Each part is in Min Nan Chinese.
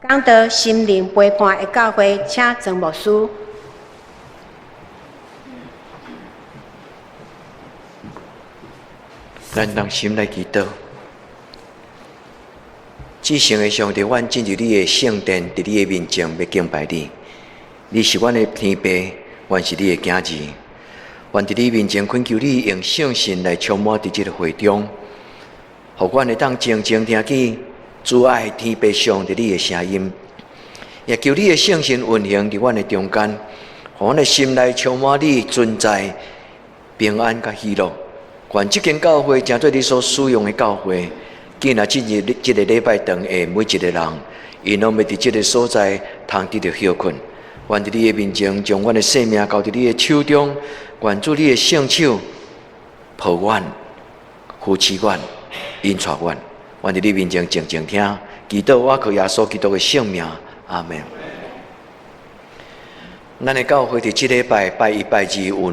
講到心靈陪伴的教會，請曾牧師。咱同心來祈禱，至聖的上帝，阮進入你的聖殿，佇你的面前欲敬拜你。你是阮的天父，阮是你的囝兒。阮佇你面前懇求你，用聖神來充滿佇這个會中，予阮會當靜靜聽見慈愛天父上帝你的聲音，也求你的聖神運行佇阮的中間，予阮的心內充滿你存在平安佮喜樂。願這間教會成做你所使用的教會，今仔進入這个禮拜堂的每一个人，𪜶攏欲佇這个所在通得著歇睏。願佇你的面前，將阮的性命交佇你的手中，願主你的聖手抱阮、扶持阮、引帶阮。願佇你面前靜靜聽，祈禱我靠耶穌基督的聖名，阿們。咱的教會佇這禮拜拜一、拜二有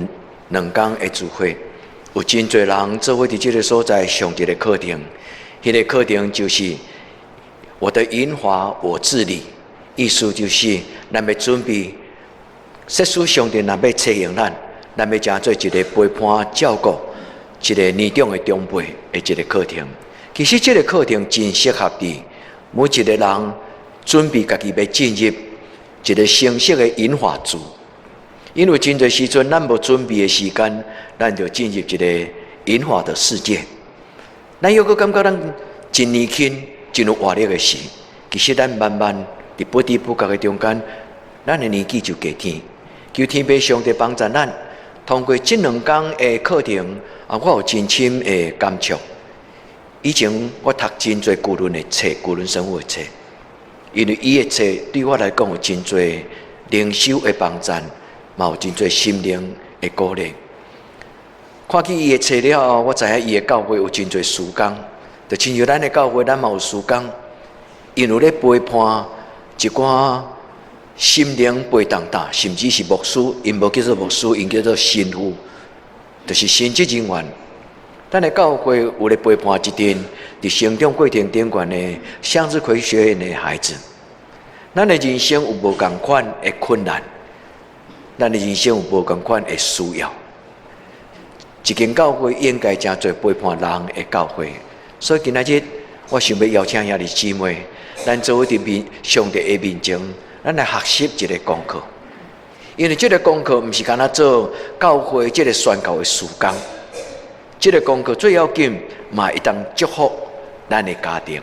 兩工的聚會，有真濟人做伙佇這个所在上一个課程，彼个課程就是我的銀髮我自理，意思就是咱欲準備，設使上帝若欲冊用咱，咱欲成做一个陪伴照顧一个年長的長輩的一个課程。其實這个課程真適合佇每一个人準備家己欲進入一个成熟的銀髮族，因為真濟時陣咱無準備的時間，咱就進入一个銀髮的世界。咱猶閣感覺咱真年輕、真有活力的時，其實咱慢慢佇不知不覺的中間，咱的年紀就加添。求天父上帝幫助咱，通過這兩工的課程，啊，我有真深的感觸。以前我讀真濟舊倫的冊，舊倫神父的冊，因為伊的冊對我來講有真濟靈修的幫助，嘛有真濟心靈的鼓勵。看見伊的冊了後，我知影伊的教會有真濟事工，就親像咱的教會，咱嘛有事工，𪜶有咧陪伴一寡心靈陪同擔，甚至是牧師，𪜶無叫做牧師，𪜶叫做神父，就是神職人員。咱的教會有咧陪伴一陣佇成長過程頂懸的向日葵學院的孩子。咱的人生有無仝款的困難，咱的人生有無仝款的需要。一間教會應該成做陪伴人的教會，所以今仔日我想欲邀請兄弟姊妹，咱做伙佇面上帝的面前，咱來學習一个功課。因為這个功課毋是干焦做教會這个宣教的事工。這个功課最要緊，嘛會當祝福咱的家庭。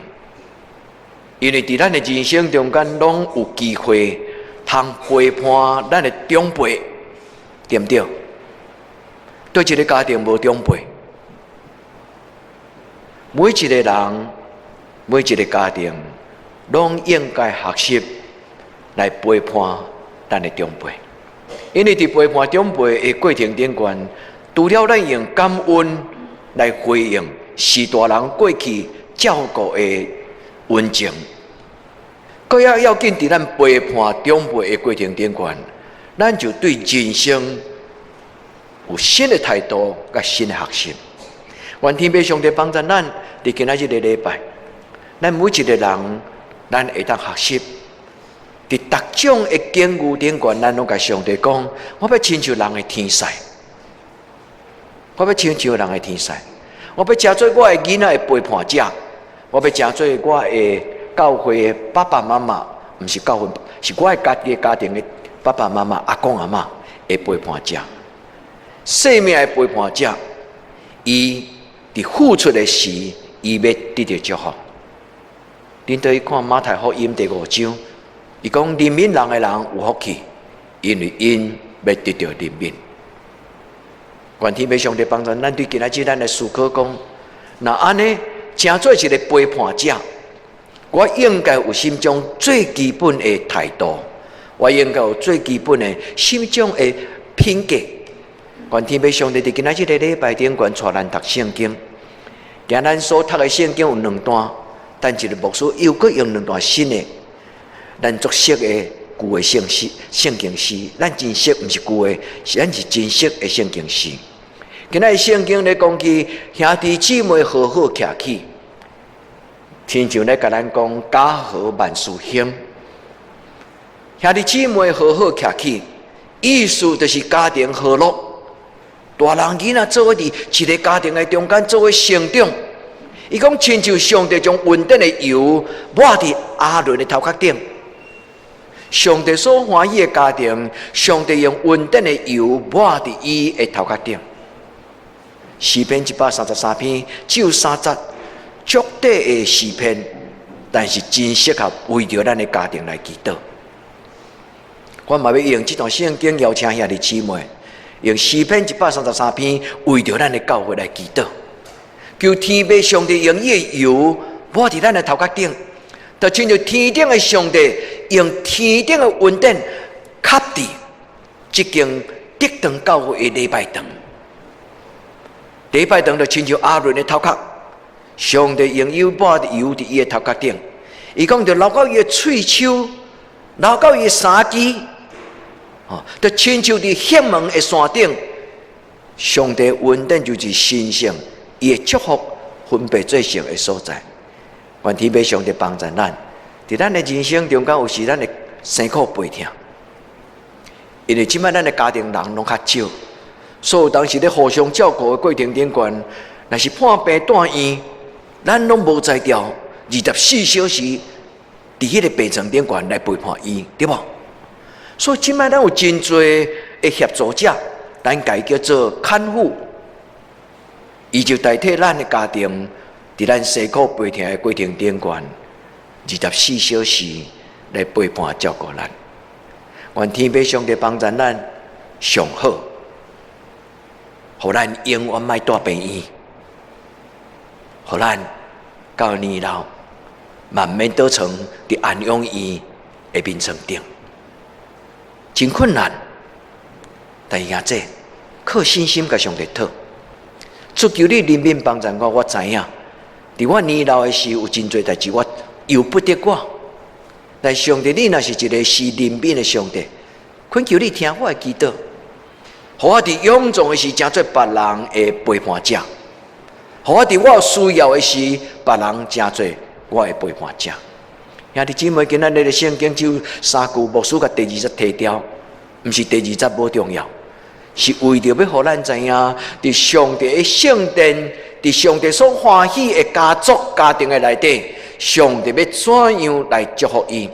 因為佇咱的人生中間，攏有機會通陪伴咱的長輩，對毋對？對一个家庭無長輩，每一個人，每一个家庭，攏應該學習來陪伴咱的長輩。因為佇陪伴長輩的過程頂懸，除了咱用感恩來回應序大人過去照顧的恩情，閣猶要緊佇咱陪伴長輩的過程頂懸，咱就對人生有新的態度佮新的學習。願天父上帝幫助咱，佇今仔日个禮拜，咱每一个人，咱會當學習。佇逐種的境遇頂懸，咱攏共上帝講：我欲親像人的天使，我欲親像人的天使，我欲成做我的囡仔的陪伴者，我欲成做我的教會的爸爸媽媽，毋是教會，是我的家己的家庭的爸爸媽媽、阿公阿嬤的陪伴者，生命的陪伴者，伊佇付出的時，伊欲得著祝福。恁綴去看馬太福音第五章，伊講憐憫人的人有福氣，因為𪜶欲得著憐憫。願天父上帝幫助咱對今仔日咱來思考講，若按呢，成做一个陪伴者，我應該有心中最基本的態度，我應該有最基本的心中的品格。願天父上帝佇今仔日个禮拜頂懸帶咱讀聖經，今咱所讀的聖經有兩段，但一个牧師又閣用兩段新的，咱足熟的舊的聖詩、聖經詩，咱真熟，毋是舊的，是咱是真熟的聖經詩。今仔日聖經咧講起兄弟姊妹和好徛起，親像咧共咱講家和萬事興。兄弟姊妹和好徛起，意思就是家庭和樂。大人囡仔做伙佇一个家庭的中間做伙成長。伊講親像上帝將恩典的油抹佇亞倫的頭殼頂。上帝所歡喜的家庭，上帝用恩典的油抹佇伊的頭殼頂。詩篇133篇只有三節，足短的詩篇，但是真適合為著咱的家庭來祈禱。我嘛欲用這段聖經邀請兄弟姊妹，用詩篇一百三十三篇為著咱的教會來祈禱，求天父上帝用伊的油抹佇咱的頭殼頂，就親像天頂的上帝用天頂的恩典，吸佇這間得堂教會的禮拜堂。禮拜堂就親像亞倫的頭殼，上帝用油抹油佇伊的頭殼頂，伊講就流到伊的喙鬚，流到伊的衫枝，哦，就親像佇黑門的山頂，上帝恩典就是神聖，伊的祝福分配做成的所在。願天父上帝幫助咱，佇咱的人生中間有時咱會生苦悲痛，因為這擺咱的家庭人攏較少，所以當時咧互相照顧的過程頂懸，若是破病住院，咱攏無才調，24小時佇彼个病床頂懸來陪伴伊，對無？所以這擺咱有真濟的協助者，咱共伊叫做看護，伊就代替咱的家庭，佇咱生苦悲痛的過程頂懸，24小時來陪伴照顧咱。願天父上帝幫助咱上好，予咱永遠莫蹛病院，予咱到年老嘛毋免倒床佇安養院的眠床頂，真困難。但是兄弟靠信心共上帝討，主求你憐憫幫助我，我知影，佇我年老的時有真濟代誌我由不得我。但上帝，你若是一个施憐憫的上帝，懇求你聽我的祈禱，予我佇臃腫的時成做別人的陪伴者，予我佇我有需要的時，別人成做我的陪伴者。兄弟姊妹，今仔日的聖經只有三句，牧師共第二節提掉，毋是第二節無重要，是為著欲予咱知影，佇上帝的聖殿，佇上帝所歡喜的家族家庭的內底，上帝欲怎樣來祝福伊？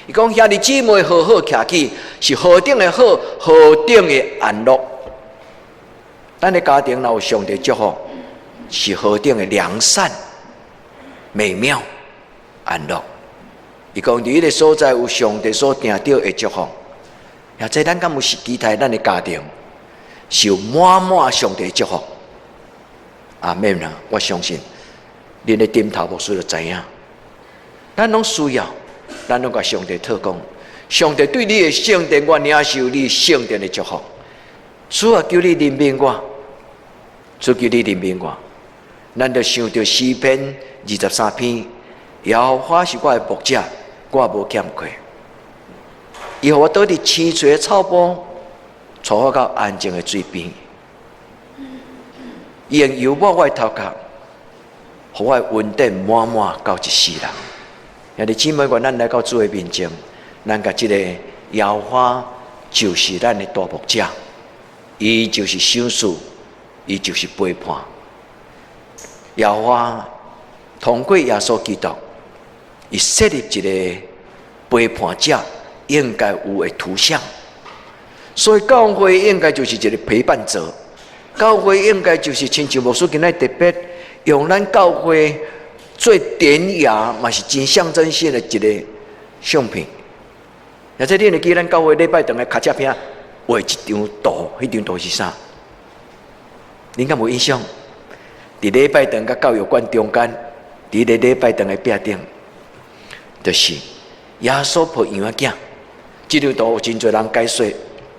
伊講兄弟姊妹和好徛起，是何等的好，何等的安樂。咱的家庭若有上帝祝福，是何等的良善、美妙、安樂。伊講佇彼个所在有上帝所定著的祝福，或者咱敢有是期待咱的家庭是有滿滿上帝的祝福？阿們啊！我相信，恁咧點頭牧師就知影，咱攏需要，咱攏共上帝討講，上帝對你的聖殿，我領受你聖殿的祝福。主啊，求你憐憫我，主求你憐憫我。咱就想著詩篇23篇，耶和華是我的牧者，我無欠缺。伊予我倒佇青翠的草坡，帶我到安靜的水邊。伊用油抹我的頭殼，予我的恩典滿滿到一世人。兄弟姊妹，願咱來到主的面前，咱共這个耶和華就是咱的大牧者，伊就是賞賜，伊就是陪伴。耶和華通過耶穌基督，伊設立一个陪伴者應該有的圖像，所以教會應該就是一个陪伴者。教會應該就是親像牧師今仔特別用咱教會最典雅，嘛是真象徵性的一个相片。而且你會記咱教會禮拜堂的跤車片畫一張圖，彼張圖是啥？恁敢有印象？佇禮拜堂佮教育館中間，佇个禮拜堂的壁頂，就是耶穌抱羊仔囝。這張圖有真濟人解說，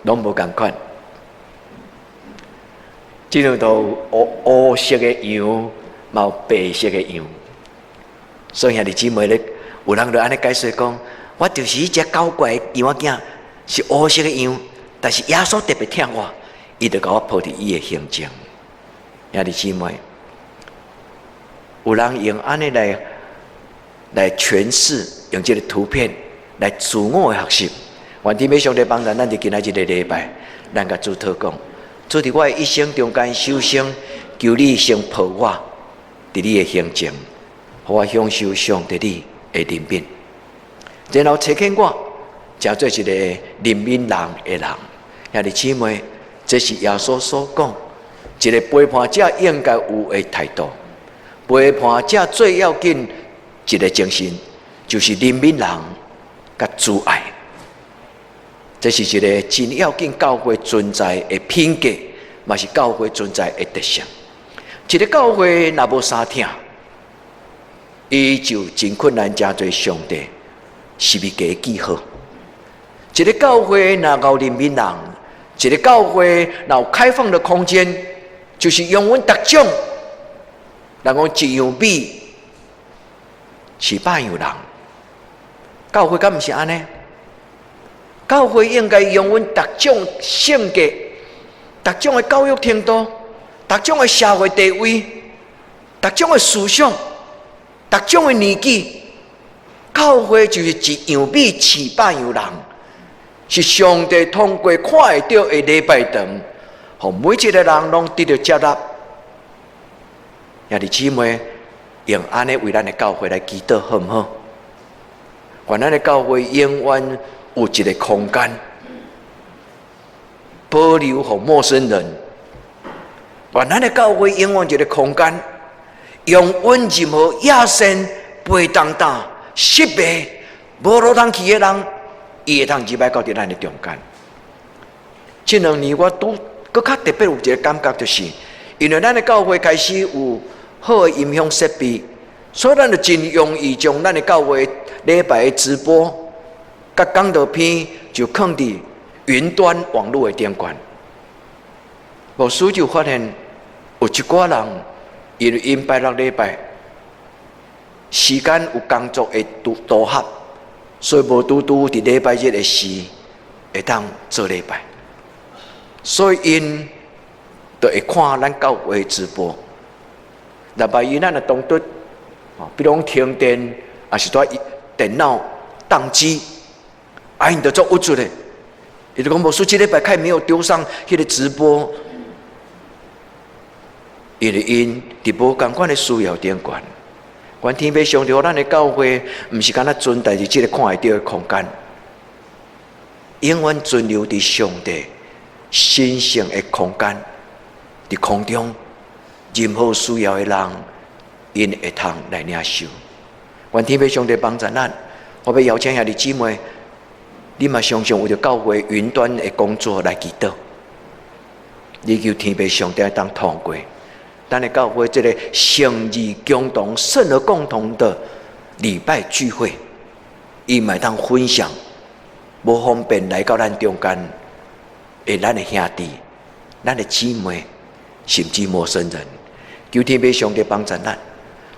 攏無仝款。這張圖有烏色的羊，嘛有白色的羊。所以兄弟姊妹咧，有人就按呢解說講，我就是彼隻搞怪的羊仔囝，是烏色的羊，但是耶穌特別疼我，伊就共我抱佇伊的胸前。兄弟姊妹，有人用按呢來來詮釋，用這个圖片來自我的學習。願天父上帝幫助咱佇今仔日這個禮拜，咱共主禱告。主，佇我的一生中間，首先求你先抱我，佇你的胸前，予我享受上帝你的憐憫，然後差遣我，成做一個憐憫人的人。兄弟姊妹，這是耶穌所講，一個陪伴者應該有的態度。陪伴者最要緊一個精神，就是憐憫人佮慈愛。這是一個真要緊教會存在的品格，嘛是教會存在的特色。一個教會若無相疼，伊就真困難成做上帝十字架記號。一個教會若𠢕憐憫人，一個教會若有開放的空間，就是容阮逐種，人講一樣米飼百樣人。教會敢毋是按呢？教會應該容阮逐種性格、逐種的教育程度、逐種的社會地位、逐種的思想、逐種的年紀。教會就是一樣米飼百樣人，是上帝通過看會著的禮拜堂，予每一個人攏得著接納。兄弟姊妹，用按呢為咱的教會來祈禱，好毋好？願咱的教會永遠有一個空間，保留予陌生人。願咱的教會永遠一個空間，容阮任何野生、背擔擔、失敗、無路通去的人，伊會通入來到佇咱的中間。這兩年我拄閣較特別有一個感覺，就是因為咱的教會開始有好的音響設備，所以咱就真容易將咱的教會禮拜的直播佮講道片就囥佇雲端網路的頂懸。牧師就發現有一寡人，因為𪜶拜六禮拜時間有工作的拄合，所以無拄拄佇禮拜日的時會當做禮拜，所以𪜶就會看咱教會直播。若萬一咱若當拄，比如講停電，抑是蹛電腦當機，啊，𪜶就足鬱卒的。伊就講，牧師這禮拜開沒有丟上彼個直播，因為𪜶佇無仝款的需要頂懸。願天父上帝予咱的教會，毋是干焦存在佇這個看會著的空間，永遠存留佇上帝神聖的空間，佇空中，任何需要的人，𪜶會通來領受。願天父上帝幫助咱，我欲邀請兄弟姊妹，你嘛常常為著教會雲端的工作來祈禱。你求天父上帝當通過，咱的教會這個聖義共同、聖而共同的禮拜聚會，伊嘛會當分享，無方便來到咱中間的咱的兄弟、咱的姊妹，甚至陌生人，求天父上帝幫助咱。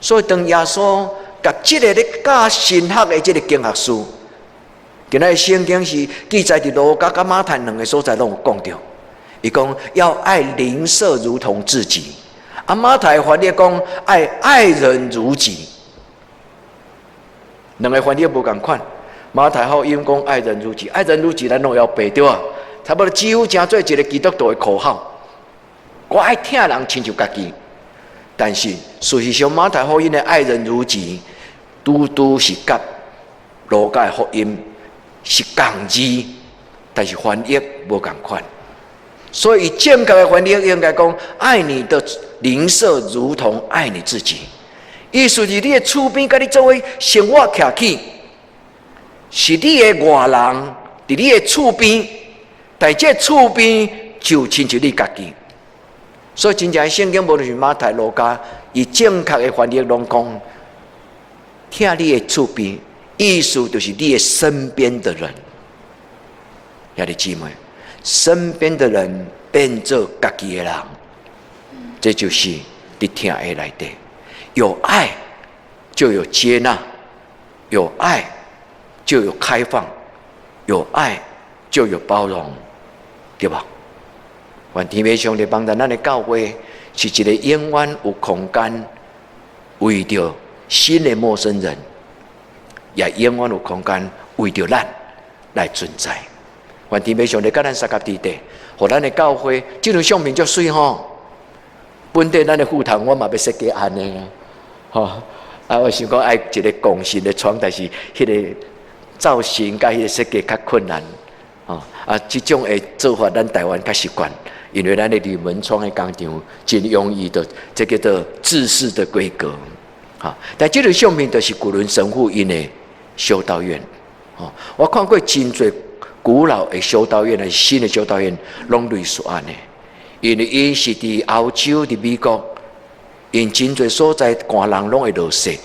所以當耶穌共這個咧教神學的這個經學士，今仔日聖經是記載佇路加佮馬太兩个所在攏有講著。伊講要愛鄰舍如同自己，啊馬太翻譯講愛愛人如己，兩个翻譯無仝款。馬太福音講愛人如己，愛人如己咱攏會曉背對無？差不多幾乎成做一個基督徒的口號。我愛疼人親像家己，但是事實上馬太福音的愛人如己，拄拄是佮路加福音是仝字，但是翻譯無仝款。所以正確的翻譯應該講：愛你的鄰舍如同愛你自己。意思是你的厝邊佮你做伙生活徛起，是你的外人，佇你的厝邊，但這厝邊就親像你家己。所以真正聖經無論是馬太、路加，伊正確的翻譯攏講：疼你的厝邊，意思就是你的身邊的人。兄弟姊妹，身邊的人變做家己的人，這就是佇疼的內底。有愛就有接納，有愛就有開放，有愛就有包容，對無？願天父上帝幫助咱的教會是一個永遠有空間，為著新的陌生人，也永遠有空間為著咱來存在。願天父上帝佮咱相佮佇底，予咱的教會，這張相片足媠吼。本底咱的副堂我嘛欲設計按呢，吼啊！我想講愛一个拱形的窗，但是彼个造型佮彼个設計較困難，吼啊！這種的做法咱台灣較習慣，因為咱的鋁門窗的工廠真容易的，這叫做制式的規格，哈。但這個相片就是古倫神父𪜶的修道院，吼，我看過真濟古老的修道院，還是新的修道院，攏類似按呢。因為𪜶是佇歐洲、佇美國，𪜶真濟所在寒人攏會落雪，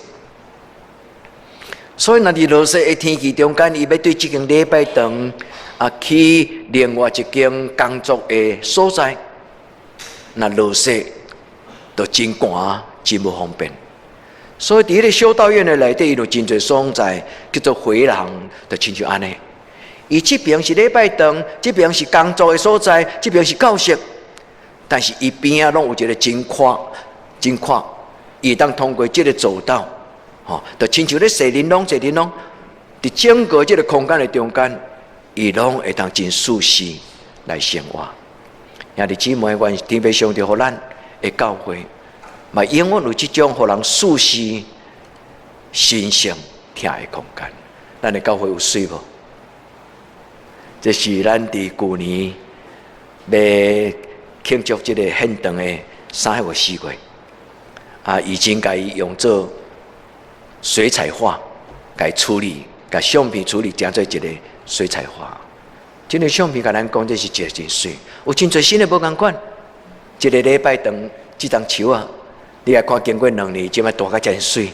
所以若佇落雪的天氣中間，伊欲對這間禮拜堂啊去另外一間工作的所在，若落雪就真寒，真無方便。所以佇彼个修道院的內底，伊有真濟所在叫做迴廊，就親像按呢。伊這邊是禮拜堂，這邊是工作的所在，這邊是教室。但是伊邊仔攏有一个真闊、真闊，伊會當通過這个走道，吼，就親像咧踅玲瑯、踅玲瑯，佇整個這个空間的中間，伊攏會當真舒適來生活。兄弟姊妹，願天父上帝予咱的教會，嘛永遠有這種予人舒適、神聖聽的空間。咱的教會有媠無？這是咱佇舊年欲慶祝這個獻堂的3月4月，啊，已經共伊用做水彩畫，共處理，共相片處理，成做一個水彩畫。這個相片共咱講，這是一個真媠，有真濟新的無仝款。這个禮拜堂，這叢樹仔，你來看經過2年，這擺大甲真媠。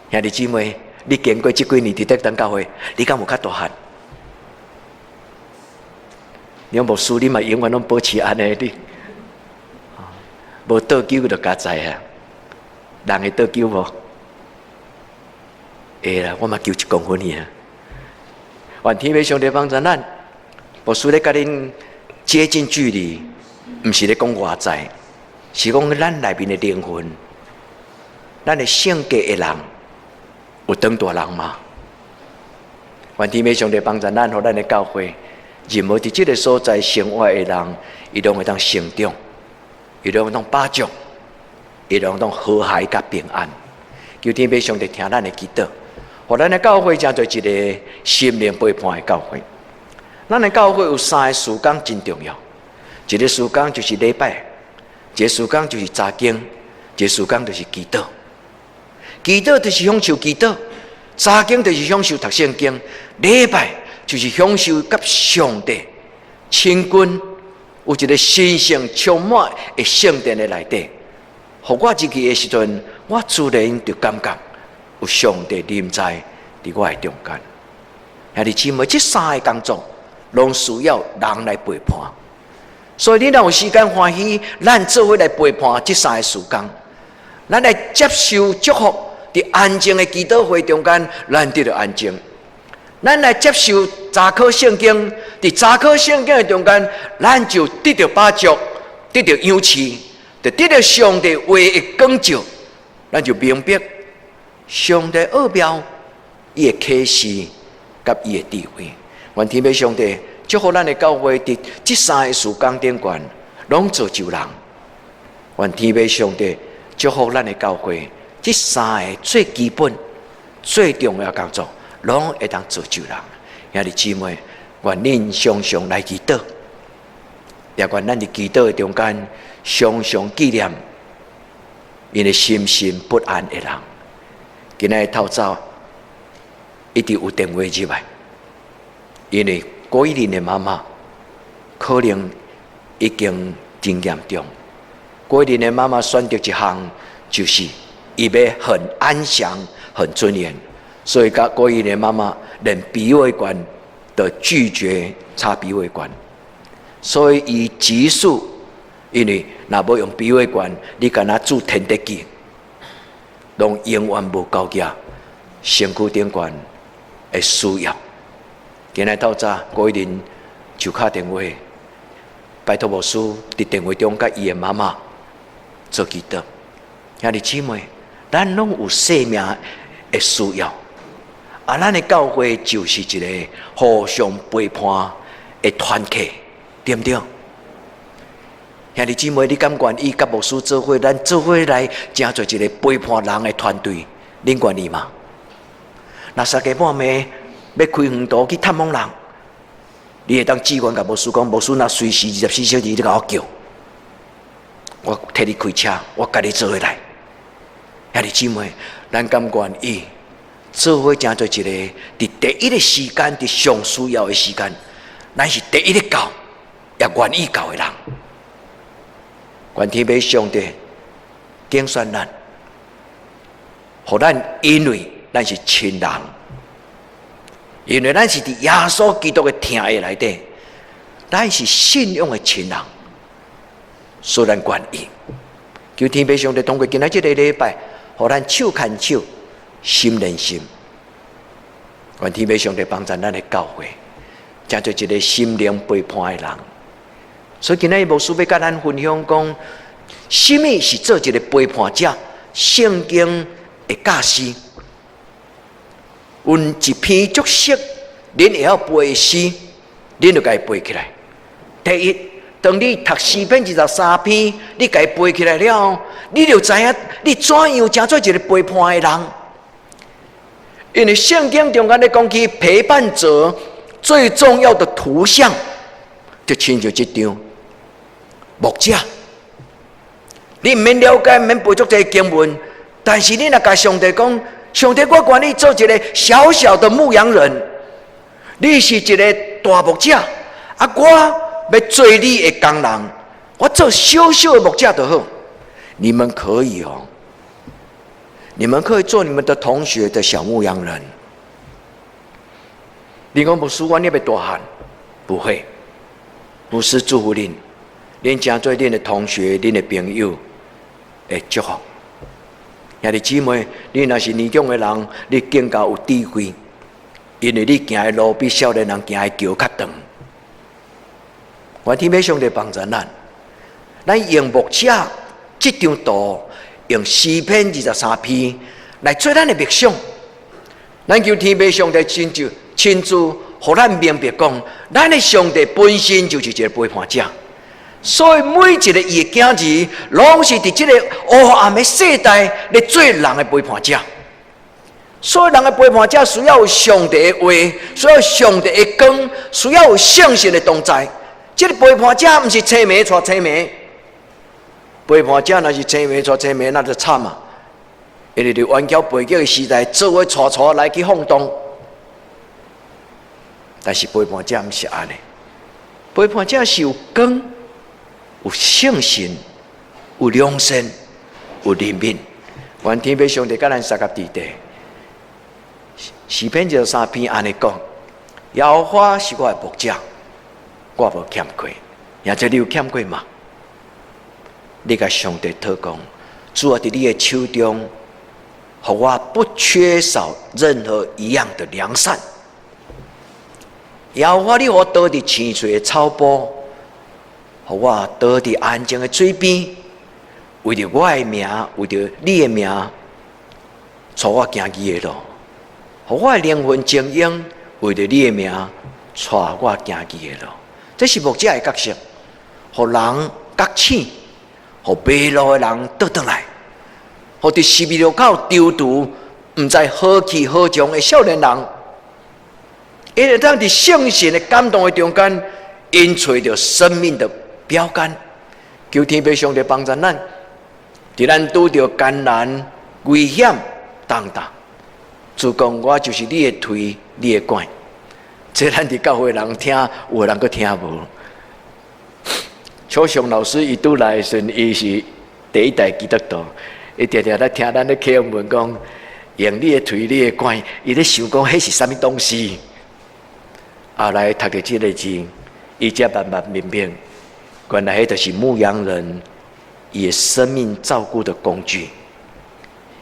兄弟姊妹，你經過這幾年佇德堂教會，你敢有較大漢？你講牧師，你嘛永遠攏保持按呢？你無倒糾就佳哉啊！人會倒糾無？會啦，我嘛糾1公分爾。願天父上帝幫助咱，牧師咧共恁接近距離，毋是咧講外在，是講咱內面的靈魂，咱的性格的人有當大人嗎？願天父上帝幫助咱，予咱的教會，任何佇這个所在生活的人，伊攏會當成長，伊攏會當飽足，伊攏會當和諧佮平安。求天父上帝聽咱的祈禱，予咱的教會成做一个心靈陪伴的教會。咱的教會有三个時間真重要，一个時間就是禮拜，一个時間就是查經，一個時間就是祈禱。祈禱就是享受祈禱，查經就是享受讀聖經，禮拜就是享受佮上帝親近，有一個神聖充滿的聖殿的內底。予我入去的時陣，我自然就感覺有上帝臨在佇我的中間。兄弟姊妹，這三个工作攏需要人來陪伴。所以你若有時間歡喜，咱做伙來陪伴這三个時間，咱來接受祝福，佇安靜的祈禱會中間，咱得著安靜。咱來接受查考聖經，佇查考聖經的中間，咱就得著飽足，得著養飼，就得著上帝話的光照，咱就明白上帝奧妙，伊的啟示佮伊的智慧。願天父上帝祝福咱的教會，佇這三个事工頂懸，攏造就人。願天父上帝祝福咱的教會，這三个最基本、最重要工作，攏會當造就人。兄弟姊妹，願恁常常來祈禱，也願咱佇祈禱的中間，常常紀念𪜶的心神不安的人。今仔日透早一直有電話入來，因為郭依林的媽媽可能已經真嚴重。郭依林的媽媽選擇一項，就是伊欲很安詳、很尊嚴，所以共郭依林的媽媽連鼻胃管都拒絕插鼻胃管，所以伊急速，因為若無用鼻胃管，你敢若注點滴劑，攏永遠無夠額，身軀頂懸的需要。今日透早，郭依林就敲電話，拜託牧師佇電話中佮伊的媽媽做祈禱。兄弟姊妹，咱攏有生命的需要，啊，咱的教會就是一个互相陪伴的團體，對毋對？兄弟姊妹，你敢願意佮牧師做伙？咱做伙來成做一個陪伴人的團隊，恁願意嗎？若三更半暝欲開遠途去探訪人，你會當志願共牧師講，牧師若隨時24小時你共我叫，我替你開車，我共你做伙來。兄弟姊妹，咱敢願意做伙成做一個佇第一个時間，佇上需要的時間，咱是第一个到，也願意到的人。願天父上帝揀選咱，予咱因為咱是親人，因為咱是佇耶穌基督的疼愛內底，咱是信仰的親人，所以咱願意。求天父上帝通過今仔這个禮拜，予咱手牽手，心連心。願天父上帝幫助咱的教會，成做一个心靈陪伴的人。所以今仔日牧師欲佮咱分享講，啥物是做一个陪伴者？聖經的教示，有一篇足熟，恁會曉背的詩，恁就共伊背起來。第一，當你讀詩篇二十三篇，你共伊背起來了後，你就知影你怎樣成做一个陪伴的人。因為聖經中間咧講起陪伴者最重要的圖像，就親像這張牧者。你毋免了解，毋免背足濟經文，但是你若共上帝講，上帝，我願意做一个小小的牧羊人，你是一个大牧者，啊，我欲做你的工人，我做小小的牧者就好。你們可以哦，你們可以做你們的同學的小牧羊人。你講牧師，我你欲大漢？不會，牧師祝福恁，恁成做恁的同學、恁的朋友的祝福。兄弟姊妹，你若是年長的人，你更加有智慧，因為你行的路比少年人行的橋較長。願天父上帝幫助咱，咱用牧者這張圖，用詩篇二十三篇來做咱的默想。咱求天父上帝親自親自，予咱明白講，咱的上帝本身就是一个陪伴者。所以每一个伊的囝兒，攏是佇這个黑暗的世代咧做人的陪伴者。所以人的陪伴者需要有上帝的話，需要上帝的光，需要有聖神的同在。這个陪伴者毋是青暝帶青暝，陪伴者若是青暝帶青暝，那就慘啊！因為佇頑強背景的時代，做伙帶帶來去放蕩。但是陪伴者毋是按呢，陪伴者是有光、有聖神、有良善、有憐憫。願天父上帝佮咱相佮佇咧。詩篇二十三篇按呢講：耶和華是我的牧者，我無欠缺。也這你有欠缺嗎？你共上帝禱告，主啊，佇你的手中，予我不缺少任何一樣的良善。耶和華，你予我倒佇青翠的草埔，予我倒佇安靜的水邊，為著我的名，為著你的名，帶我行義的路，予我的靈魂晶瑩，為著你的名，帶我行義的路。這是牧者的角色，予人覺醒，予迷路的人倒轉來，予佇十字路口躊躇，毋知何去何從的少年人，伊會當佇聖神的感動的中間，𪜶揣著生命的標杆。求天父上帝幫助咱，佇咱拄著艱難、危險當當，主講我就是你的槌，你的拐。這咱佇教會人聽，有的人閣聽無。邱雄老師伊拄來的時陣，伊是第一代基督徒，伊定定咧聽咱咧啟問講，用你的槌，你的拐，伊咧想講彼是啥物東西。後來讀著這个字，伊才慢慢明白，原來彼就是牧羊人伊的生命照顧的工具。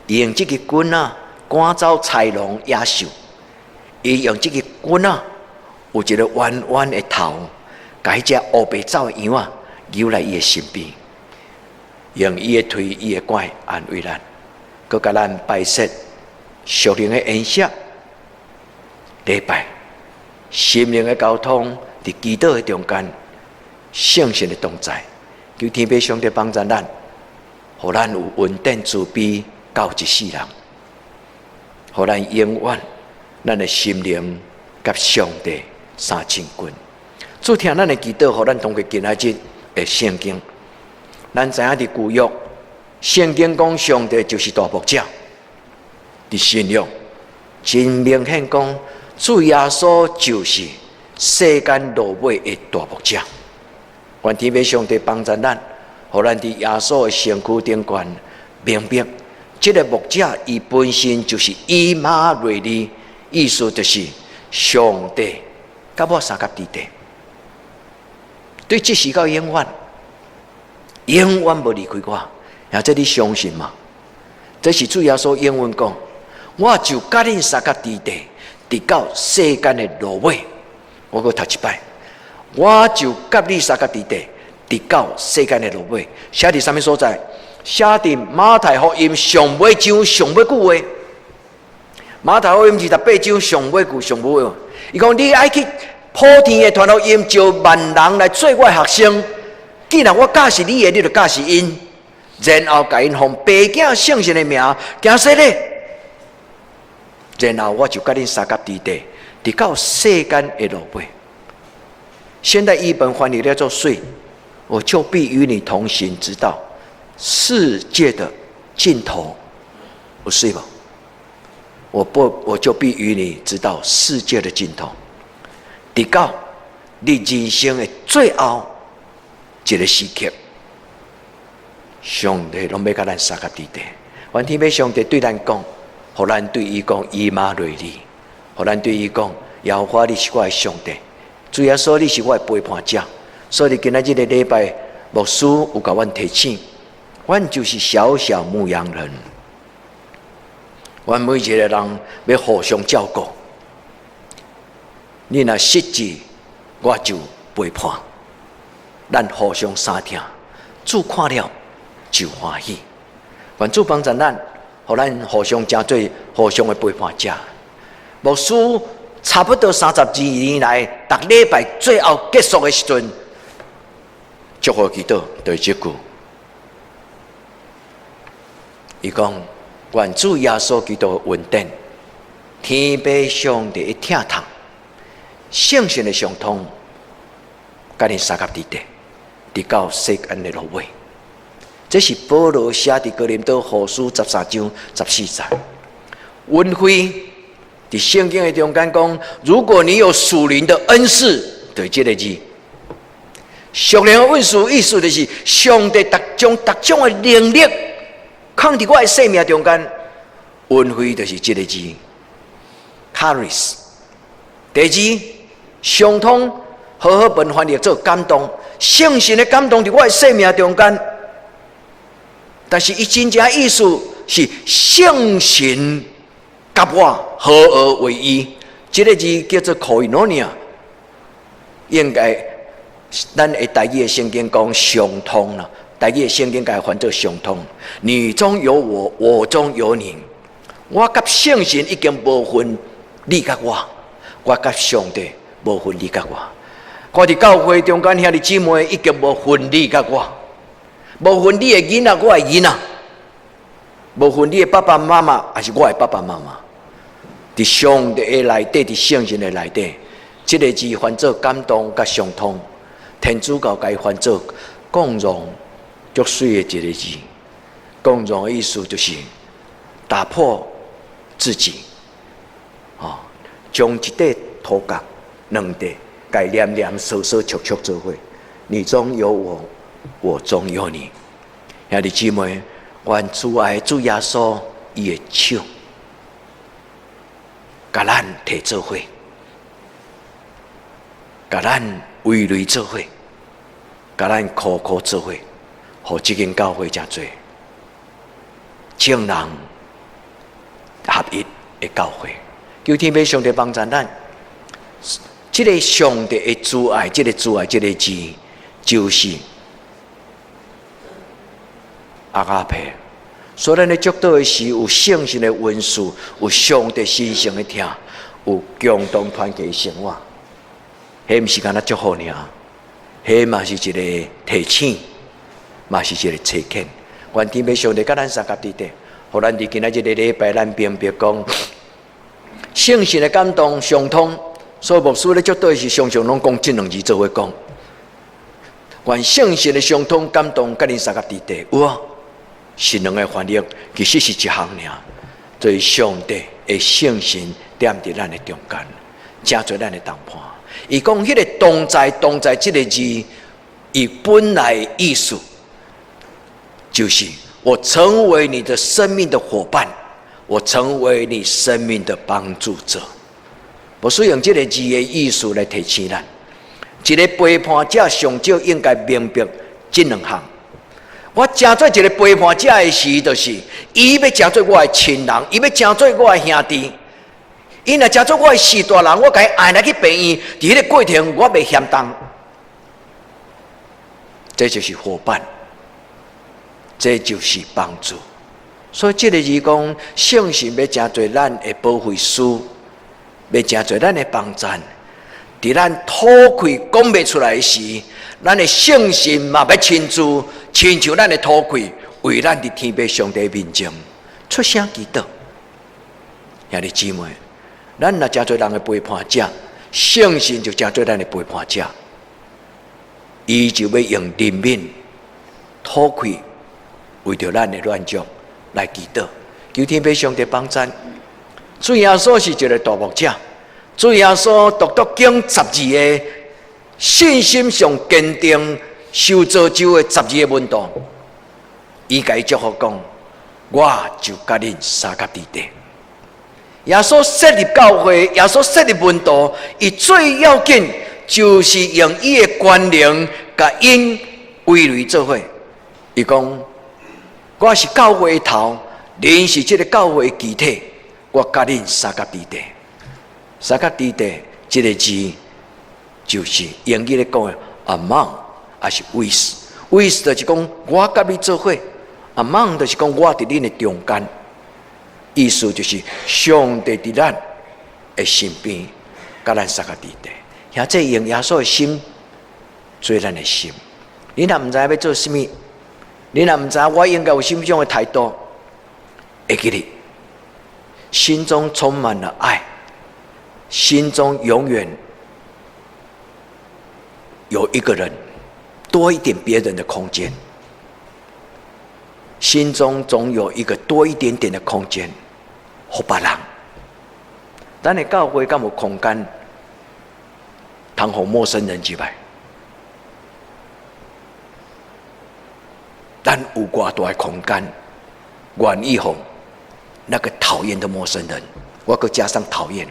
伊用這个棍仔趕走豺狼野獸，伊用這个棍仔有一个彎彎的頭，共彼隻烏白走的羊仔揪來伊的身邊，用伊的槌、伊的拐安慰咱，閣共咱擺設屬靈的筵席，禮拜，心靈的交通，佇祈禱的中間，聖神的同在，求天父上帝幫助咱，予咱有恩典慈悲到一世人，予咱永遠咱的心靈佮上帝相親近。主聽咱的祈禱，予咱通過今仔日的聖經。咱知影佇舊約聖經講上帝就是大牧者，佇新約真明顯講，主耶穌就是世間落尾的大牧者。願天父上帝幫助咱，予咱佇耶穌的身軀頂懸明白，這个牧者伊本身就是以馬內利，意思就是上帝佮我相佮佇底，對這時到永遠，永遠無離開我。啊，這你相信嗎？這是主耶穌應允講，我就佮恁相佮佇底，直到世間的落尾。我閣讀一擺，我就佮你相佮佇底，直到世間的落尾。寫佇啥物所在？寫佇馬太福音上尾章上尾句話。馬太福音28章上尾句上尾話，伊講你愛去普天的傳福音，召萬人來做我的學生。既然我教示你的，你就教示𪜶，然後共𪜶奉父子聖神的名行洗禮，然後我就佮恁相佮佇底，直到世間的落尾。現代譯本翻譯叫做“水”，我就必與你同行，直到世界的盡頭。有水無？我不，我就必與你直到世界的盡頭，直到你人生的最後一个時刻，上帝攏欲佮咱相佮佇底。願天父上帝對咱講，予咱對伊講以馬內利，予咱對伊講，耶和華你是我的上帝，主耶穌你是我的陪伴者。所以今仔日个禮拜，牧師有共阮提醒，阮就是小小牧羊人，阮每一个人欲互相照顧。你若失志，我就陪伴。咱互相相疼，主看了就歡喜。願主幫助咱，予咱互相成做互相的陪伴者。牧師差不多32年來，逐禮拜最後結束的時陣，祝福祈禱就是這句。伊講：願主耶穌基督的恩典，天父上帝的疼痛，聖神的相通，佮恁相佮佇底，直到世間的落尾。這是保羅寫佇哥林多後書13章14節。恩惠佇聖經的中間講，如果你有屬靈的恩賜，就是這个字。屬靈的恩賜意思就是上帝逐種逐種的能力，囥佇我的生命中間。恩惠就是這个字，charis。第二，相通和合本翻譯做感動，聖神的感動佇我的生命中間。但是伊真正意思是聖神佮我合而為一，這个字叫做 koinonia。應該咱的台語的聖經講相通啦，台語的聖經共翻做相通。你中有我，我中有你。我佮聖神已經無分你佮我，我佮上帝無分你佮我。我佇教會中間兄弟姊妹已經無分你佮我，無分你的囡仔，我的囡仔，無分你的爸爸媽媽，抑是我的爸爸媽媽。佇上帝的內底，佇聖神的內底，這个字翻做感動佮相通。天主教共伊翻做共融，足媠的一个字。共融的意思就是打破自己，哦，將一塊塗角、兩塊，共伊黏黏疏疏戳戳做伙。你中有我，我中有你。兄弟姊妹，願慈愛主耶穌伊的手，共咱提做伙，共咱圍內做伙，共咱苦苦做伙，予這間教會成做眾人合一的教會。求天父上帝幫助咱，這个上帝的慈愛，這个慈愛，這个字，就是 agape。所以咱咧祝禱的時，有聖神的恩賜，有上帝神聖的疼，有共同團契生活，彼毋是干焦祝福爾，彼嘛是一個提醒，嘛是一個差遣。願天父上帝佮咱相佮佇咧，予咱佇今仔這个禮拜，咱明白講聖神的感動相通，所以牧師咧祝禱時，常常攏講這兩字做伙講。願聖神的相通感動佮恁相佮佇咧，有無？是兩个翻譯，其實是一項爾。所以上帝的聖神踮佇咱的中間，成做咱的同伴。伊講彼个同在，同在這个字，伊本來意思就是我成為你的生命的夥伴，我成為你生命的幫助者。我使用這个字的意思來提醒咱，一个陪伴者上少應該明白這兩項。我成做一个陪伴者的時，就是伊欲成做我的親人，伊欲成做我的兄弟。伊若成做我的序大人，我共伊愛來去病院，佇彼个過程我袂嫌重。這就是夥伴，這就是幫助。所以這个字講，聖神欲成做咱的保惠師，欲成做咱的幫贊。佇咱吐氣講袂出來時，咱的聖神嘛欲親自，親像咱的吐氣，為咱佇天父上帝面前出聲祈禱。兄弟姊妹，咱若成做人的陪伴者，聖神就成做咱的陪伴者，伊就欲用憐憫、吐氣，為著咱的軟弱來祈禱，求天父上帝幫贊。主耶穌是一个大牧者。主耶穌獨獨揀12个信心上堅定、受造就的十二個門徒，伊共伊祝福講：我就佮恁相佮佇咧。耶穌設立教會，耶穌設立門徒，伊最要緊就是用伊的權能，共𪜶圍內做伙。伊講：我是教會的頭，恁是這个教會的肢體，我佮恁相佮佇咧。相佮佇咧，這个字就是英語咧講的 among，抑是 with，with 就是講我佮你做伙，among 就是講我佇恁的中間。意思就是上帝佇咱的身邊，佮咱相佮佇咧。兄弟用耶穌的心做咱的心。你若毋知欲做啥物，你若毋知我應該有啥物種的態度，會記得心中充滿了愛。心中永遠有一個人，多一點別人的空間。心中總有一個多一點點的空間，予別人。咱的教會敢有空間，通予陌生人入來？咱有偌大的空間，願意予那個討厭的陌生人，我閣加上討厭。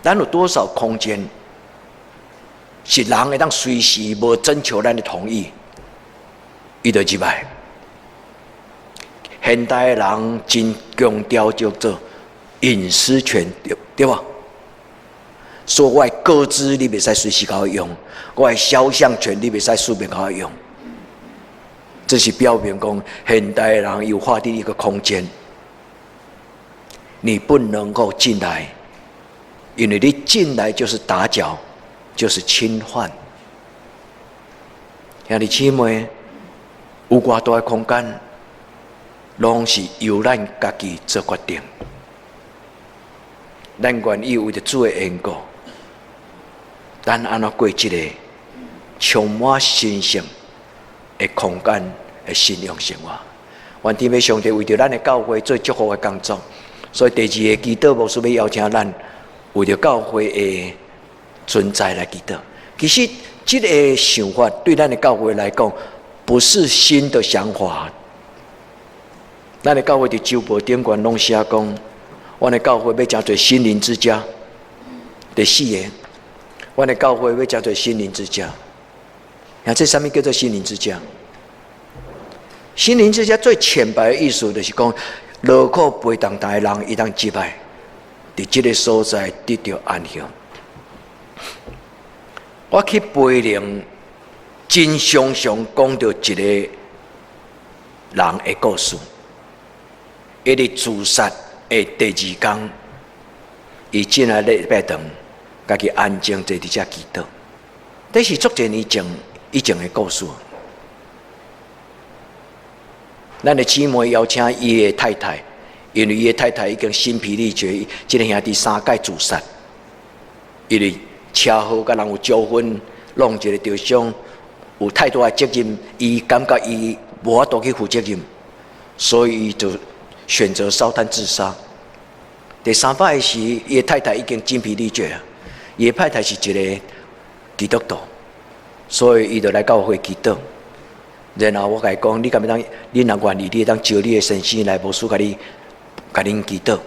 咱有多少空間是人會當隨時無徵求咱的同意，伊就入來。現代人真強調叫做隱私權，對對無？說我的個資你袂使隨時共我用，我的肖像權你袂使隨便共我用。這是表明講現代人有劃定一個空間，你不能夠進來。因為你進來就是打攪，就是侵犯。兄弟姊妹，有偌大的空間，攏是由咱家己做決定。咱願意為著主的緣故，咱按怎過這个充滿神聖的空間的信仰生活？願天父上帝為著咱的教會做祝福的工作。所以第二个祈禱，牧師欲邀請咱。為著教會的存在來祈禱，其實這个想法對咱的教會來講，不是新的想法。咱的教會佇週報頂懸攏寫講，阮的教會欲成做心靈之家。第四个，阮的教會欲成做心靈之家。啊，這啥物叫做心靈之家？心靈之家最淺白的意思就是講，勞苦背重擔的人，伊當入來。佇這个所在得著安息。我去培靈，真常常講著一个人的故事。伊佇自殺的第二工，伊進來禮拜堂，家己安靜坐佇遮祈禱。這是足濟年前以前的故事。咱的姊妹邀請伊的太太，因為伊的太太已經心疲力竭，這个兄弟三擺自殺，因為車禍佮人有糾紛，弄一个著傷，有太大的責任，伊感覺伊無法度去負責任，所以伊就選擇燒炭自殺。第三擺的時，伊的太太已經精疲力竭啊。伊的太太是一个基督徒，所以伊就來教會祈禱。然後我共伊講，你敢欲當？你若願意，你會當招你的先生來，牧師共你，共恁祈禱。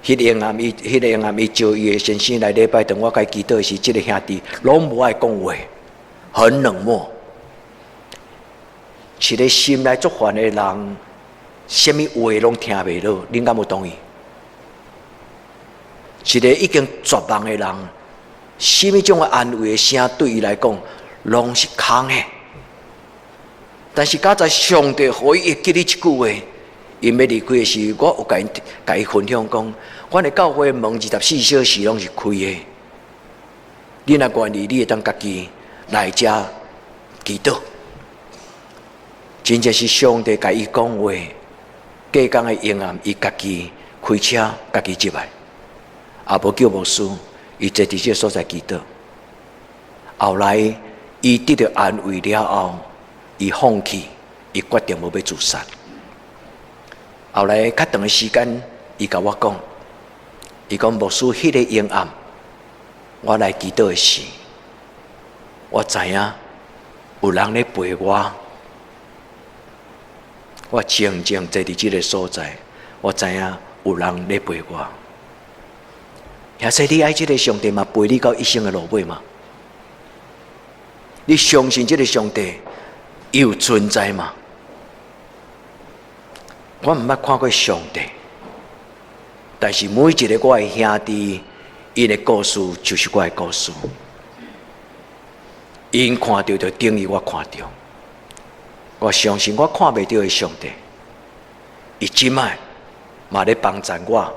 彼个暗伊招伊的先生來禮拜堂，我共伊祈禱的時，這个兄弟攏無愛講話，很冷漠。一个心內足煩的人，啥物話攏聽袂落，恁敢有同意？一个已經絕望的人，啥物種的安慰的聲對伊來講，攏是空的。但是佳哉上帝予伊會記你一句話，𪜶欲離開的時，我有共伊分享講，阮的教會門24小時攏是開的。你若願意，你會當家己來遮祈禱。真正是上帝共伊講話，隔工的昏暗，伊家己開車，家己入來，也無叫牧師，伊坐佇這个所在祈禱。後來，伊得著安慰了後，伊放棄，伊決定無欲自殺。後來較長的時間，伊共我講，伊講牧師，彼个昏暗，我來祈禱的時，我知影有人咧陪我，我靜靜坐佇這个所在，我知影有人咧陪我。兄弟，你愛這个上帝嘛？陪你到一生的落尾嗎？你相信這个上帝有存在嗎？我毋捌看過上帝，但是每一个我的兄弟，𪜶的故事就是我的故事。𪜶看著就等於我看著。我相信我看袂著的上帝，伊這擺嘛咧幫助我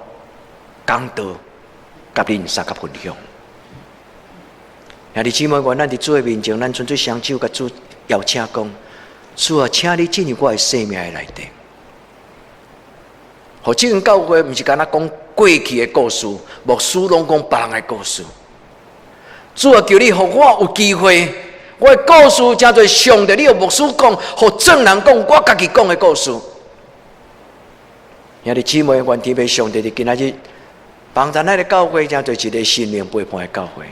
講道，共恁相佮分享。兄弟姊妹，願咱佇主的面前，咱純粹雙手共主邀請講：主啊，請你進入我的生命的內底。予這間教會毋是干焦講過去的故事，牧師攏講別人的故事。主啊，求你予我有機會，我的故事成做上帝，你予牧師講，予眾人講，我家己講的故事。兄弟姊妹，願天父上帝佇今仔日幫助咱的教會，成做一个生命陪伴的教會。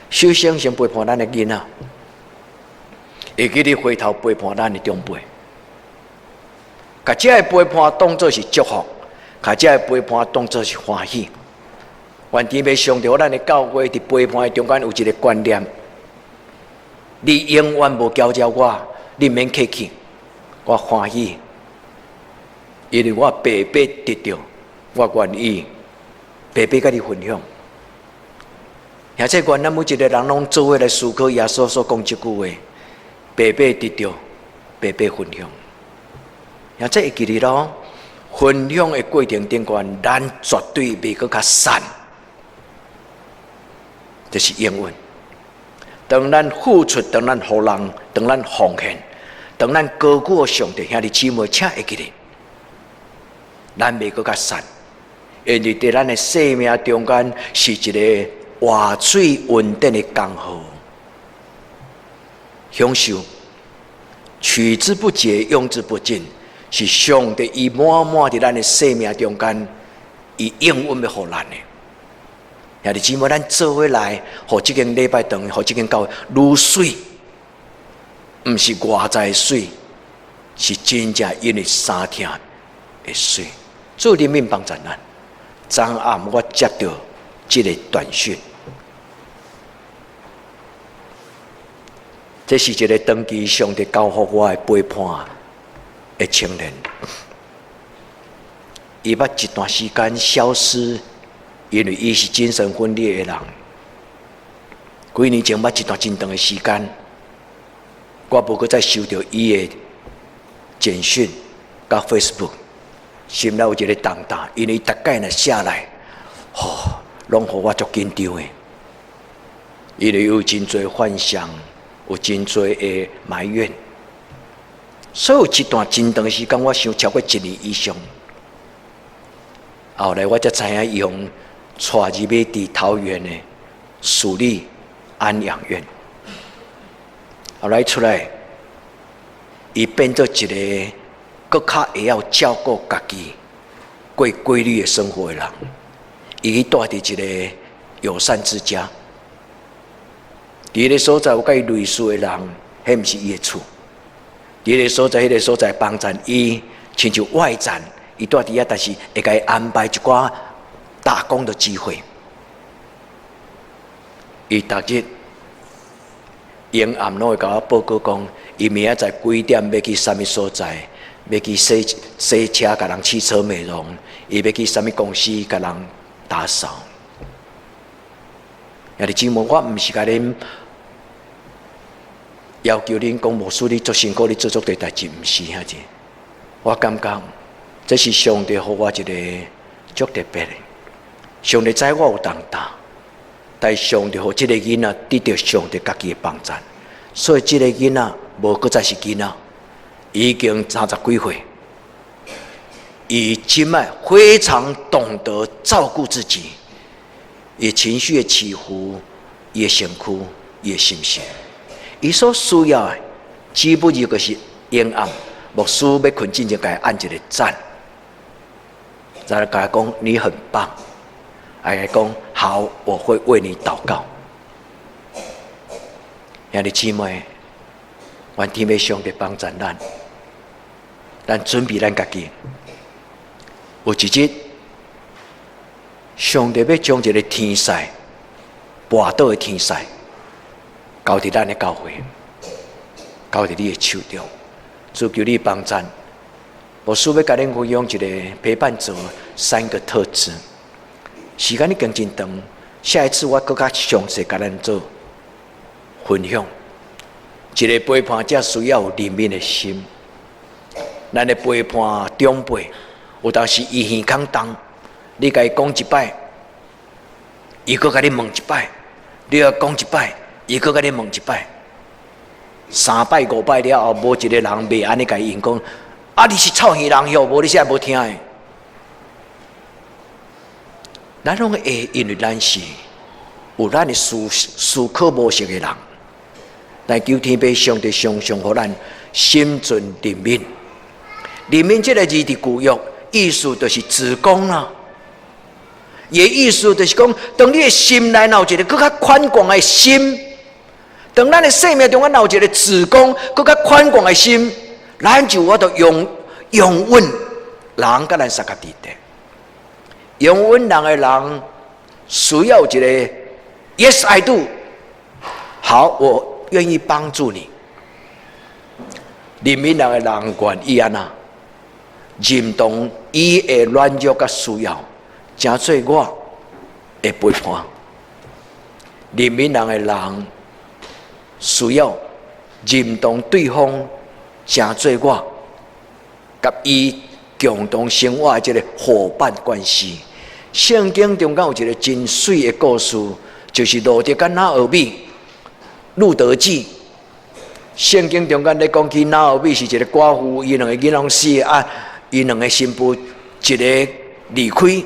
首先，先陪伴咱的囡仔，會記得回頭陪伴咱的長輩。共這个陪伴當做是祝福，共這个陪伴當做是歡喜。願天父上帝，予咱的教會佇陪伴的中間有一个觀念：你永遠無攪擾我，你毋免客氣，我歡喜，因為我白白得著，我願意白白共你分享。而且願咱每一个人攏做伙來思考耶穌所講這句話：白白得著，白白分享。而且會記得囉，分享的過程中間，咱絕對袂閣較散，這是永遠。當咱付出，當咱予人，當咱奉獻，當咱高舉上帝，兄弟姊妹，請會記得，咱袂閣較散，因為佇咱的生命中間是一个活水恩典的江河，享受取之不竭，用之不盡，是上帝伊滿滿佇咱的生命中間，伊永遠欲予咱的。兄弟姊妹，咱做伙來，予這間禮拜堂，予這間教會愈媠，毋是外在的媠，是真正因為相疼的媠。主憐憫幫助咱。昨暗我接著這个短訊，這是一个長期上帝交予我的陪伴的青年，伊捌一段時間消失，因為伊是精神分裂的人。幾年前捌一段真長的時間，我無閣再收著伊的簡訊佮 Facebook，心內有一个重擔，因為逐擺若寫來，吼，攏予我足緊張的。因為有真濟幻想，有真濟的埋怨，所以有一段真長時間，我想超過一年以上。後來我才知影，伊予帶入去佇桃園的署立安養院。後來出來，伊變做一个閣較會曉照顧家己、過規律的生活的人。伊去蹛佇一个友善之家，佇彼个所在有佮伊類似的人，彼毋是伊的厝。佇彼個所在，彼個所在幫贊伊，親像外站，伊蹛佇遐，但是會共伊安排一寡打工的機會。伊逐日暝暗攏會共我報告講，伊明仔載幾點欲去啥物所在，欲去洗洗車，共人汽車美容，伊欲去啥物公司，共人打掃。兄弟姊妹，我毋是共恁要求恁講牧師，你足辛苦，你做足濟代誌，毋是遐爾。我感覺這是上帝予我一個足特別的。上帝知我有重擔，但上帝予這个囡仔得著上帝家己的幫贊，所以這个囡仔無閣再是囡仔，已經三十幾歲，伊這擺非常懂得照顧自己，伊情緒的起伏，伊的身軀，伊的心情，伊所需要的，只不過就是暝暗，牧師欲睏進前，共伊按一个讚，再來共伊講你很棒，來講好，我會為你禱告。兄弟姊妹，願天父上帝幫贊咱，咱準備咱家己。有一日，上帝欲將一个天使，跋倒的天使，交佇咱的教會，交佇你的手中，主求你幫贊。牧師欲共恁分享一个陪伴者三個特質。時間已經真長，下一次我閣較詳細共咱做分享。一个陪伴者需要有憐憫的心，咱的陪伴長輩，有當時伊耳孔重，你共伊講一擺，伊閣共你問一擺，你閣講一擺，伊閣共你問一擺，三擺五擺了後，無一个人袂按呢共伊應講，啊，你是臭耳人喲，無你啥無聽的。咱攏會，因為咱是有咱的思考模式的人，但求天父上帝常常予咱心存憐憫。憐憫這个字佇舊約意思就是子宮啦。伊的意思就是講，當你的心內有一个閣較寬廣的心，當咱的生命中間有一个子宮閣較寬廣的心，咱就有法度容容允人佮咱相佮佇佇。容允人的人需要一个 Yes I do，好，我願意幫助你。憐憫人的人願意按怎認同伊的軟弱佮需要，成做我的陪伴。憐憫人的人需要認同對方，成做我佮伊共同生活的這个夥伴關係。聖經中間有一个真媠的故事，就是路得佮拿俄米、路得記。聖經中間咧講起拿俄米是一个寡婦，伊兩个囡仔攏死啊，伊兩个新婦一个離開，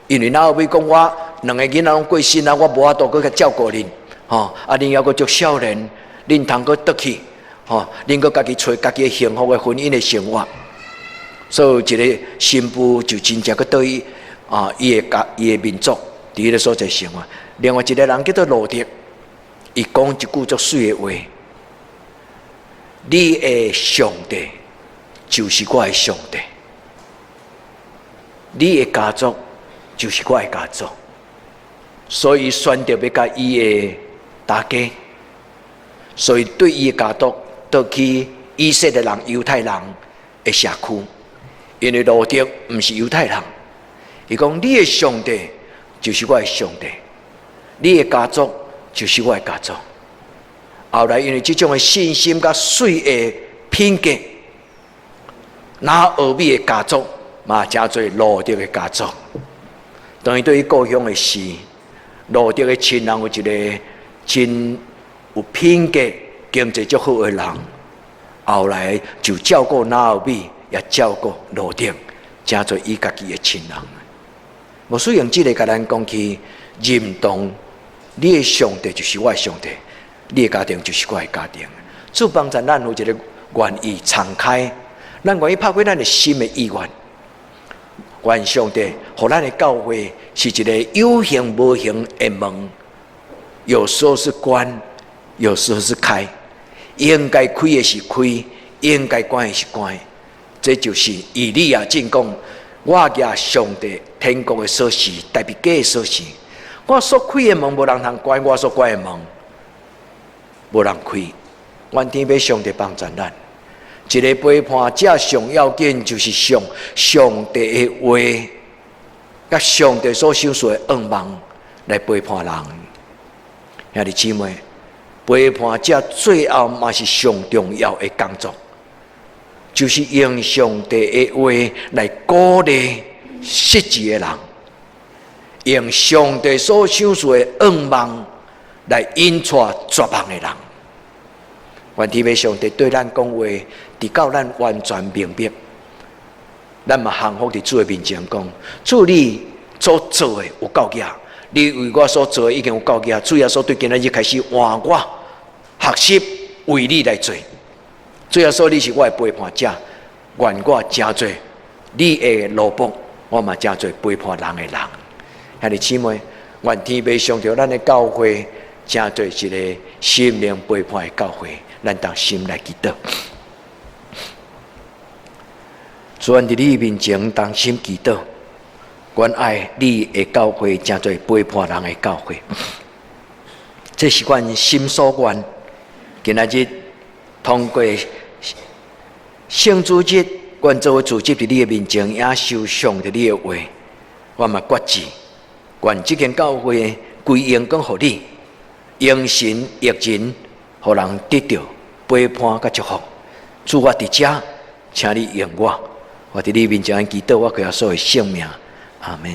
因為拿俄米講我兩个囡仔攏過身啊，我無法度閣去照顧恁，吼啊，恁猶閣足少年，恁通閣轉去，吼，恁閣家己揣家己的幸福的婚姻的生活。所以一个新婦就真正閣對啊，伊的家、伊的民族佇彼个所在生活。另外一个人叫做路得，伊講一句足媠的話：你的上帝就是我的上帝，你的家族就是我的家族。所以選擇欲佮伊的大家，所以對伊的家族倒去以色列人、猶太人的社區，因為路得毋是猶太人。伊講你的上帝就是我的上帝，你的家族就是我的家族。後來因為這種的信心佮媠的品格，拿俄米的家族嘛成做路得的家族。當伊對伊故鄉的事，路得的親人有一个真有品格、經濟足好的人，後來就照顧拿俄米，也照顧路得，成做伊家己的親人。牧師用這个共咱講起，認同你的上帝就是我的上帝，你的家庭就是我的家庭。主幫助咱有一个願意敞開，咱願意拍開咱的心的意願。願上帝，予咱的教會是一个有形無形的門，有時候是關，有時候是開，應該開的是開，應該關的是關。這就是以利亞敬講：我舉上帝天國的鎖匙，大衛家的鎖匙。我所開的門無人通關，我所關的門無人開。願天父上帝幫助咱。一个陪伴者上要緊就是上上帝的話，佮上帝所賞賜的恩望來陪伴人。兄弟姊妹，陪伴者最後嘛是上重要的工作，就是用上帝的話來鼓勵失志的人，用上帝所賞賜的恩望來引帶絕望的人。願天父上帝對咱講話，直到咱完全明白，咱嘛降服佇主的面前講：主你所做的有夠額，你為我所做的已經有夠額。主耶穌對今仔日開始換我學習為你來做。主耶穌，你是我的陪伴者，願我成做你的奴僕，我嘛成做陪伴人的人。兄弟姊妹，願天父上帝咱的教會成做一个心靈陪伴的教會。咱同心來祈禱，主，阮佇你面前同心祈禱，阮愛你的教會成做陪伴人的教會，這是阮心所願。今仔日通過聖主日，阮做伙聚集佇你的面前，領受上帝你的話，我嘛決志，願這間教會歸榮光予你，用神益人，予人得著陪伴佮祝福。主，我佇遮，請你用我，我佇你面前祈禱，我靠耶穌的聖名，阿門。